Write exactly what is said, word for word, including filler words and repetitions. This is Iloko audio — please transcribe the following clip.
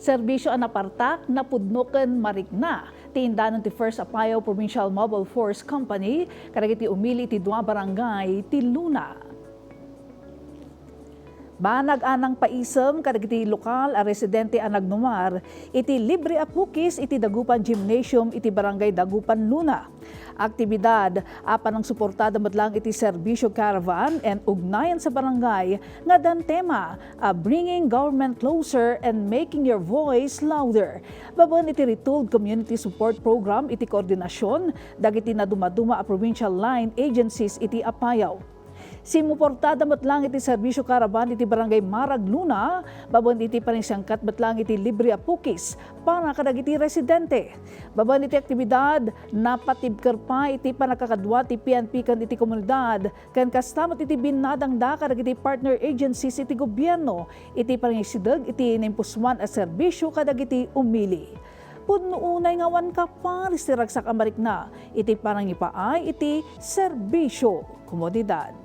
Serbisyo a napartak, napudno ken marikna ti indanon ti First Apayao Provincial Mobile Force Company kadagiti umili iti dua barangay ti Luna. Banag a nangpaisem kadagiti lokal a residente a nagnumar iti libre a pukis iti Dagupan Gymnasium iti Barangay Dagupan, Luna. Aktibidad a panangsuportada met lang iti Serbisyo Caravan and Ugnayan sa Barangay nga addan tema a Bringing Government Closer and Making Your Voice Louder, babaen iti Retooled Community Support Program iti koordinasyon dagiti nadumaduma a provincial line agencies iti Apayao. Simmuportada met lang iti Serbisyo Caravan iti Barangay Marag, Luna, babaen iti panangsiangkat met lang iti libre a pukis para kadagiti residente. Babaen iti aktibidad, napatibker pay iti pannakakadua ti P N P ken iti komunidad, ken kasta met iti binnadangda kadagiti partner agencies iti gobierno iti panangisideg iti naimpusuan a serbisyo kadagiti umili. Pudno unay nga awan kaparis ti ragsak a marikna iti panangipaay iti serbisyo komunidad.